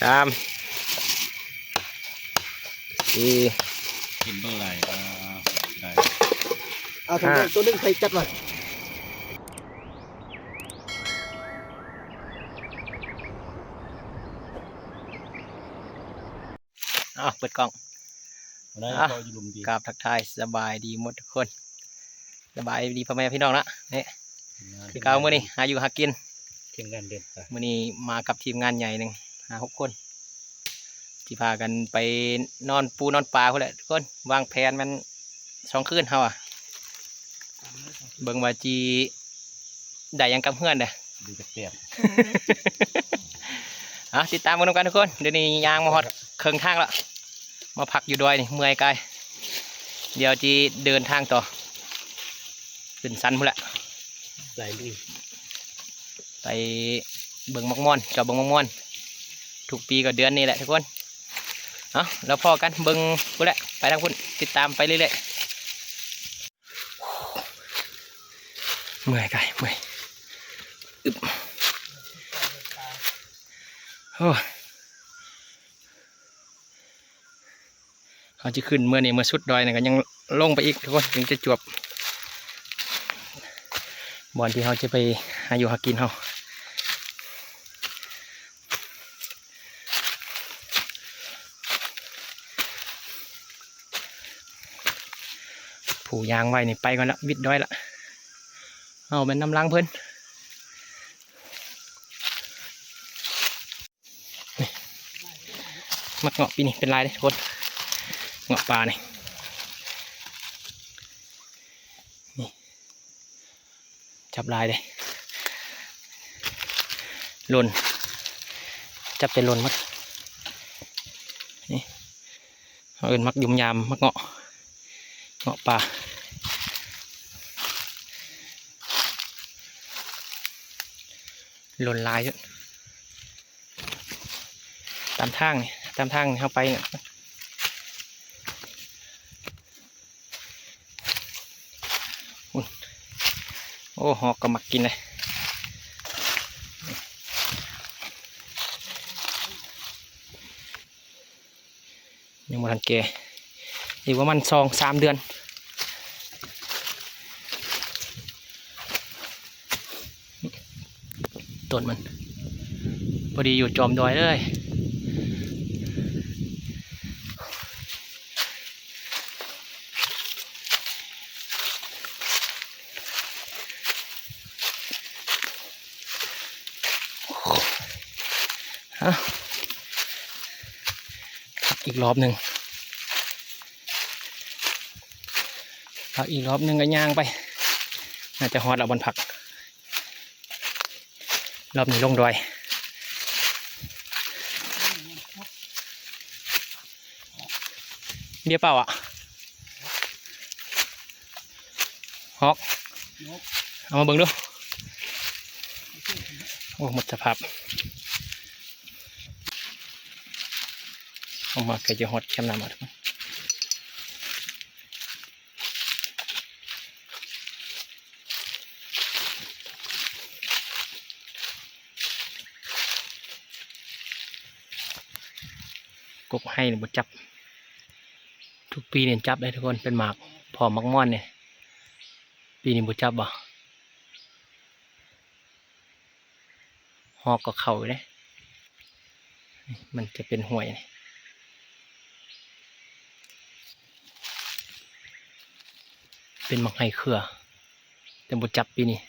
ສາມ ສີ່ ກິນເບິ່ງຫຼາຍ ອ່າ ໄດ້ ເອົາ ໂຕໜຶ່ງ ໂຕໜຶ່ງໃຜຈັດວະ? ອ້າວ ເປີດກ້ອງ ໄດ້ ເອົາ ເຈົ້າຢູ່ລຸ່ມດີ ກາບທັກທາຍສະບາຍດີໝົດທຸກຄົນ ສະບາຍດີພໍ່ແມ່ພີ່ນ້ອງເນາະ ນີ້ ທີມງານ ຄືເກົ່າ ມື້ນີ້ຫາຢູ່ຫາກິນ ທີມງານເດີນປ່າ ມື້ນີ້ມາກັບທີມງານໃຫຍ່ໜຶ່ງ ຫ້າຫົກຄົນ ຊິພາກັນໄປນອນປູນອນປາພຸ້ນແຫຼະທຸກຄົນ ວາງແຜນແມ່ນສອງຄືນເຮົາອະ ເບິ່ງວ່າຊິໄດ້ຫຍັງກັບເຮືອນເດ້ ເອົາ ຕິດຕາມເບິ່ງນຳກັນທຸກຄົນ ດຽວນີ້ຍ່າງມາຮອດເຄິ່ງທາງແລ້ວ ມາພັກຢູ່ດອຍນີ້ ເມື່ອຍກາຍ ດຽວຊິເດີນທາງຕໍ່ ຂຶ້ນຊັນພຸ້ນແຫຼະ ໄປລຸຍ ໄປເບິ່ງໝາກມ່ອນ ເຈາະເບິ່ງໝາກມ່ອນ ທຸກປີກໍເດືອນນີ້ແຫຼະທຸກຄົນ ເອົາ ແລ້ວພໍ້ກັນເບິ່ງພຸ້ນແຫຼະ ໄປທາງພຸ້ນ ຕິດຕາມໄປເລື້ອຍໆ ເມື່ອຍກາຍ ເມື່ອຍ ອຶບ ໂອ້ ເຮົາຊິຂຶ້ນເມື່ອນີ້ ເມື່ອສຸດດອຍນີ້ກໍຍັງລົງໄປອີກທຸກຄົນ ຈຶ່ງຈະຈວບບ່ອນທີ່ເຮົາຈະໄປຫາຢູ່ຫາກິນເຮົາ ຜູ້ຍ່າງໄວນີ້ໄປກ່ອນລະ ວິດດອຍລະ ເຮົາແມ່ນນຳຫຼັງເພິ່ນ. ນີ້ ໝາກເງາະປີນີ້ເປັນຫຼາຍເດ້ທຸກຄົນ ເງາະປ່ານີ້ ນີ້ ຈັບຫຼາຍເດ້ ຫຼົ່ນ ຈັບແຕ່ຫຼົ່ນໝົດ ນີ້ ເຮົາເອີ້ນໝາກຫຍຸ້ມຢາມ ໝາກເງາະ ເງາະປ່າ ຫຼົ່ນຫຼາຍຢູ່ ຕາມທາງນີ້ ຕາມທາງນີ້ເຮົາໄປ ໂອ້ ຮອກກໍມັກກິນເລີຍ ຍັງບໍ່ທັນແກ່ ອີກປະມານສອງສາມເດືອນ ຕົ້ນມັນ ພໍດີຢູ່ຈອມດອຍເລີຍ ພັກອີກລອບໜຶ່ງ ພັກອີກລອບໜຶ່ງກໍຍ່າງໄປ ໜ້າຈະຮອດແລ້ວບ່ອນພັກ ລອບນີ້ລົງດອຍ ເບຍເປົ່າອະ ຮອກ ເອົາມາເບິ່ງດູ ໂອ້ ໝົດສະພາບ ເອົາມາໃກ້ຈະຮອດແຄມນ້ຳແລ້ວ ກົກໄຮ່ນີ້ບໍ່ຈັບ ທຸກປີນີ້ຈັບເດ້ທຸກຄົນ ເປັນໝາກ ພໍມໝາກມ່ອນນີ້ ປີນີ້ບໍ່ຈັບບໍ່? ຮອກກໍເຂົ້າຢູ່ເດ້ ມັນຈະເປັນຫ້ວຍ ເປັນໝາກໄຮ່ເຄືອ ແຕ່ບໍ່ຈັບປີນີ້.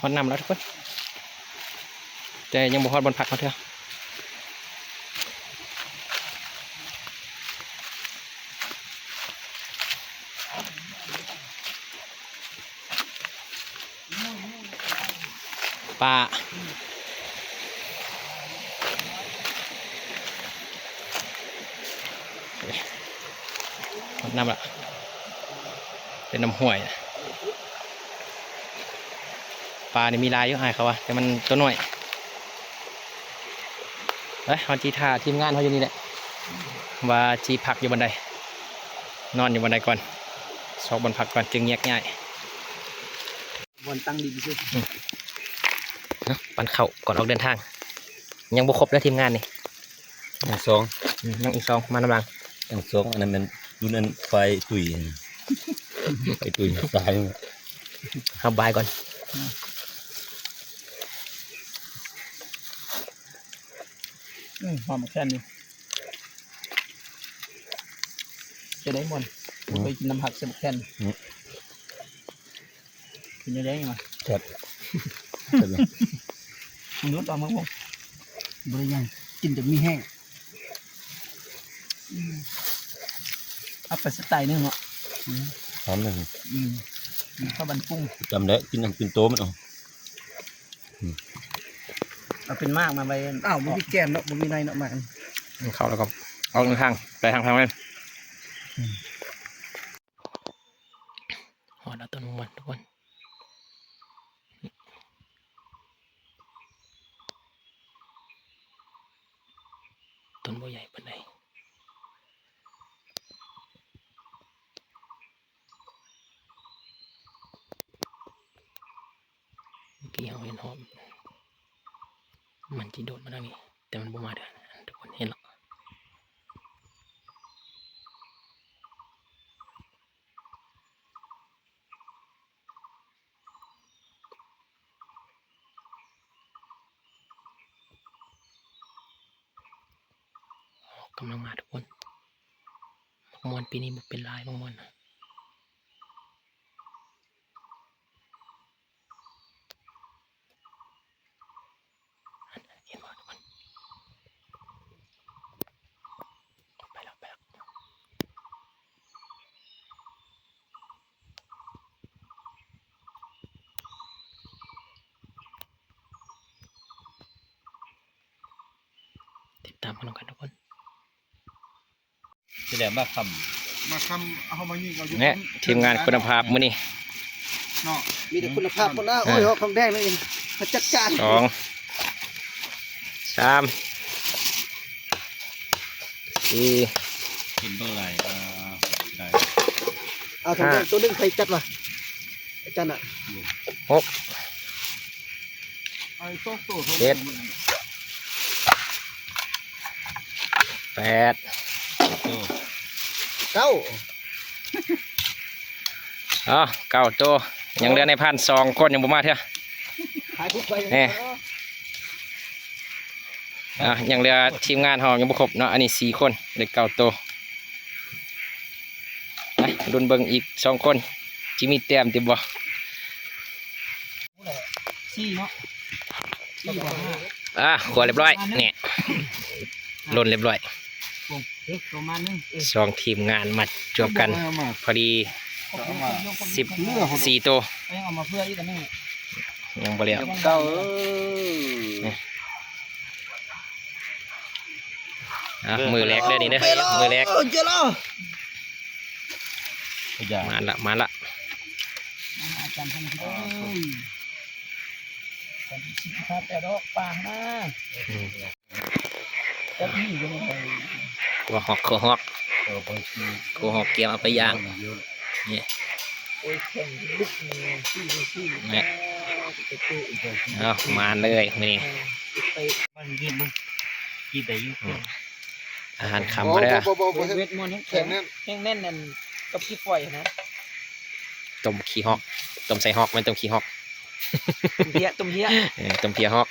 ຮອດນ້ຳແລ້ວທຸກຄົນ ແຕ່ຍັງບໍ່ຮອດບ່ອນພັກເຮົາເທື່ອ. ປາ ຮອດນ້ຳລະ ເປັນນ້ຳຫ້ວຍ. ປານີ້ມີຫຼາຍຢູ່ ອ້າຍເຂົາວ່າ ແຕ່ມັນຕົວນ້ອຍ. ໄປ ເຮົາຊິຖ້າທີມງານເຮົາຢູ່ນີ້ແຫຼະ ວ່າຊິພັກຢູ່ບ່ອນໃດ ນອນຢູ່ບ່ອນໃດກ່ອນ ຊອກບ່ອນພັກກ່ອນ ຈຶ່ງແຍກຍ້າຍ. ບ່ອນຕັ້ງດິນຊື່ ອືມ ເນາະ ປັນເຂົ້າກ່ອນອອກເດີນທາງ. ຍັງບໍ່ຄົບເດີທີມງານນີ້ ຍັງສອງ ອືມ ຍັງອີກສອງມານຳຫຼັງ ຍັງສອງ. ອັນນັ້ນແມ່ນລຸ້ນອັນໄຟຕຸຍ ໄຟຕຸຍສາຍ ເຮົາບາຍກ່ອນ. ອືມ ຫອມໝາກແຄນນີ້ ຈະໄດ້ມ່ວນ ອືມ ບໍ່ເຄີຍກິນນ້ຳຜັກໃສ່ໝາກແຄນ ອືມ. ເປັນຈັ່ງໃດຫວາ? ແຊບ ແຊບເລີຍ. ມະນຸດເອົາມາບໍ່ ບໍ່ໄດ້ຫຍັງ ກິນຈົນມີແຮງ. ອືມ ເອົາໄປສະໄຕໜຶ່ງເນາະ. ອືມ ຫອມເລີຍ. ອືມ ເຂົ້າບັນປຸງ ຈຳໄດ້ ກິນເປັນໂຕມັນເອົາ. ອືມ ເອົາເປັນໝາກມາໄວ້. ອ້າວ ບໍ່ມີແກ່ນເນາະ ບໍ່ມີໃນເນາະ ໝາກ. ເຂົ້າແລ້ວກໍອອກເດີນທາງ ໄປທາງ ທາງນັ້ນ. ອືມ ຮອດແລ້ວຕົ້ນມ່ວນທຸກຄົນ ຕົ້ນບໍ່ໃຫຍ່ປານໃດ. ເມື່ອກີ້ເຮົາເຫັນຮອບ ມັນຊິໂດດມາທາງນີ້ ແຕ່ມັນບໍ່ມາເທື່ອ ທຸກຄົນເຫັນລະ. ກຳລັງມາທຸກຄົນ ໝາກມ່ວນປີນີ້ບໍ່ເປັນຫຼາຍ ໝາກມ່ວນນະ. ເຫັນບໍ່ທຸກຄົນ? ໄປແລ້ວ ໄປແລ້ວ. ຕິດຕາມກັນນຳກັນທຸກຄົນ. ຊິໄດ້ມາຄ່ຳ ມາຄ່ຳ ເຮົາມາຍິງເອົາຢູ່ ແນະ ທີມງານຄຸນນະພາບມື້ນີ້ເນາະ ມີແຕ່ຄຸນນະພາບພຸ້ນນະ. ເອີ ໂອ້ຍ ຮອກທອງແດງນີ້ ມາຈັດການ ສອງ ສາມ ສີ່ ກິນເບິ່ງຫຼາຍ ອ່າ ໄດ້ ເອົາທອງແດງ ຫ້າ ໂຕໜຶ່ງ ໃຜຈັດວະ? ອາຈານນະ ຫົກ ເຈັດ ແປດ ເກົ້າ ເອົ້າ ເກົ້າໂຕ. ຍັງເຫຼືອນາຍພານສອງຄົນ ຍັງບໍ່ມາເທື່ອ ຂາຍພຸດໄປ ແນ່. ອ່າ ຍັງເຫຼືອທີມງານເຮົາຍັງບໍ່ຄົບເນາະ ອັນນີ້ສີ່ຄົນ ໄດ້ເກົ້າໂຕ. ໄປລຸ້ນເບິ່ງອີກສອງຄົນ ຊິມີແຕ້ມຕິບໍ່? ສີ່ເນາະ ສີ່ບໍ່ ຫ້າ. ອ່າ ຂົ້ວລຽບຮ້ອຍ ນີ້ ຫຼົ່ນລຽບຮ້ອຍ. ໂອ້ ປະມານໜຶ່ງ ສອງທີມງານມາຈວບກັນ ພໍດີ ສິບສີ່ໂຕ ຍັງເອົາມາເພື່ອອີກອັນໜຶ່ງ ຍັງບໍ່ແລ້ວ ເກົ້າເອີຍ. ອ່ະ ມື້ແລກເດີນີ້ເດີ ມື້ແລກ ເອີ ເຈີແລ້ວ ມາລະ ມາລະ ອາຈານ ເອີຍ ຊິພາໄປເດາະປ່ານະ. ອືມ ກັບນີ້ຢູ່ໃນ ຂົ້ວຮອກ ຂົ້ວຮອກ ເອີ ບາງທີ ຂົ້ວຮອກກຽມເອົາໄປຍ່າງ ເອີ ນີ້ ໂອ້ຍ ແຂ່ງລຶກນີ້ ນີ້ ນີ້ ນີ້ ນີ້ ເອົາ ມາເລີຍມື້ນີ້ ມັນກິນ ກິນໄດ້ຢູ່ ອືມ ອາຫານຄ່ຳເດີ ບໍ່ ບໍ່ ບໍ່ ບໍ່ ເວດ ເວດມົນແຂງ ແຂງແໜ້ນ ແຂງແໜ້ນ ອັນ ກັບຂີ້ຝອຍນະ ຕົ້ມຂີ້ຮອກ ຕົ້ມໃສ່ຮອກ ແມ່ນຕົ້ມຂີ້ຮອກ ຕົ້ມເພຍ ຕົ້ມເພຍ ເອີ ຕົ້ມເພຍຮອກ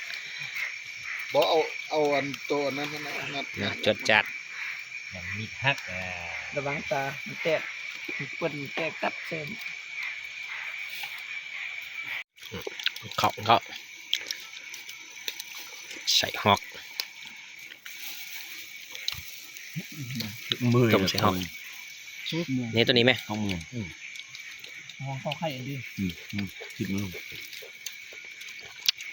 ບໍ່ ເອົາ ເອົາອັນໂຕອັນນັ້ນຫັ້ນນະ ເນາະ ຈວດຈາດ ຍັງມີຮັກ ອ່າ ລະວັງຕາ ມັນແຕກ ເປີດແຕກຕັບເຊີນ. ເຂົ້າ ເຂົ້າ ໃສ່ຮອກ ເມື່ອຍ ຕົ້ມໃສ່ຮອກ ເມື່ອຍ ນີ້ ໂຕນີ້ແມ່ ເອົາເມື່ອຍ ອືມ ຮອກເຂົ້າໄຂ່ອັນນີ້ ອືມ ອືມ ຄິດເບິ່ງ.